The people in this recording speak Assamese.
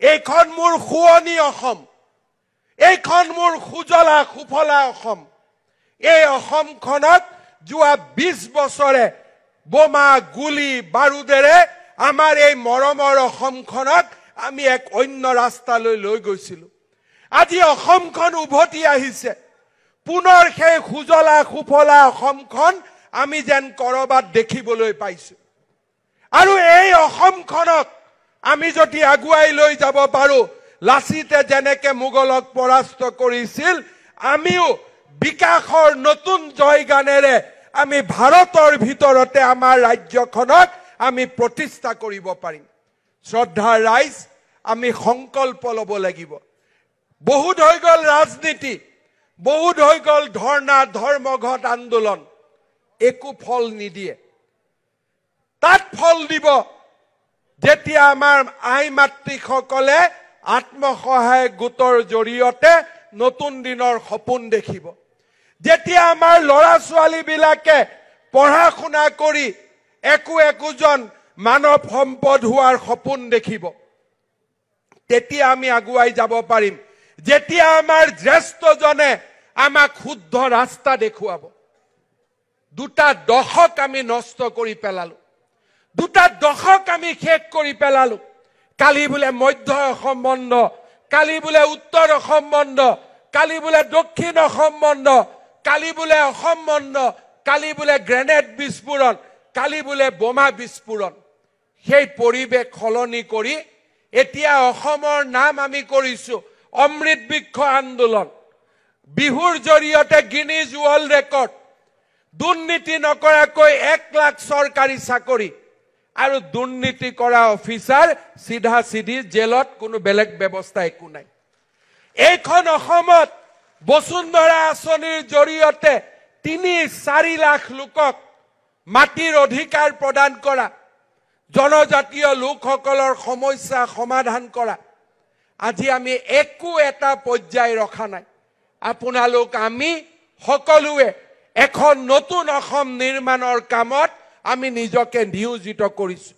এইখন মোৰ শুৱনি অসম, এইখন মোৰ সুজলা সুফলা অসম। এই অসমখনক যোৱা 20 বছৰে বোমা, গুলি, বাৰুদেৰে আমাৰ এই মৰমৰ অসমখনক আমি এক অন্য ৰাস্তালৈ লৈ গৈছিলো। আজি অসমখন উভতি আহিছে। পুনৰ সেই সুজলা সুফলা অসমখন আমি যেন কৰবাত দেখিবলৈ পাইছো। আৰু এই অসমখনক আমি যদি আগুৱাই লৈ যাব পাৰো, লাচিতে যেনেকে মোগলক পৰাস্ত কৰিছিল, আমিও বিকাশৰ নতুন জয়গানেৰে আমি ভাৰতৰ ভিতৰতে আমাৰ ৰাজ্যখনক আমি প্ৰতিষ্ঠা কৰিব পাৰিম। শ্ৰদ্ধাৰ ৰাইজ, আমি সংকল্প ল'ব লাগিব। বহুত হৈ গ'ল ৰাজনীতি, বহুত হৈ গ'ল ধৰ্ণা, ধৰ্মঘট, আন্দোলন, একো ফল নিদিয়ে। তাত ফল দিব যেতিয়া আমাৰ আই মাতৃসকলে আত্মসহায়ক গোটৰ জৰিয়তে নতুন দিনৰ সপোন দেখিব, যেতিয়া আমাৰ ল'ৰা ছোৱালীবিলাকে পঢ়া শুনা কৰি একো একোজন মানৱ সম্পদ হোৱাৰ সপোন দেখিব, তেতিয়া আমি আগুৱাই যাব পাৰিম। যেতিয়া আমাৰ জ্যেষ্ঠজনে আমাক শুদ্ধ ৰাস্তা দেখুৱাব। দুটা দশক আমি নষ্ট কৰি পেলালো, দুটা দশক আমি শেষ কৰি পেলালো। কালি বোলে মধ্য অসম বন্ধ, কালি বোলে উত্তৰ অসম বন্ধ, কালি বোলে দক্ষিণ অসম বন্ধ, কালি বোলে অসম বন্ধ, কালি বোলে গ্ৰেনেড বিস্ফোৰণ, কালি বোলে বোমা বিস্ফোৰণ। সেই পৰিৱেশ সলনি কৰি এতিয়া অসমৰ নাম আমি কৰিছো অমৃত বৃক্ষ আন্দোলন, বিহুৰ জৰিয়তে গিনিজ ৱৰ্ল্ড ৰেকৰ্ড, দুৰ্নীতি নকৰাকৈ 1 লাখ চৰকাৰী চাকৰি, আৰু দুৰ্নীতি কৰা অফিচাৰ চিধা চিধি জেলত, কোনো বেলেগ ব্যৱস্থা একো নাই। এইখন অসমত বসুন্ধৰা আঁচনিৰ জৰিয়তে 3-4 লাখ লোকক মাটিৰ অধিকাৰ প্ৰদান কৰা, জনজাতীয় লোকসকলৰ সমস্যা সমাধান কৰা, আজি আমি একো এটা পৰ্যায় ৰখা নাই। আপোনালোক আমি সকলোৱে এখন নতুন অসম নিৰ্মাণৰ কামত আমি নিজকে নিয়োজিত কৰিছো।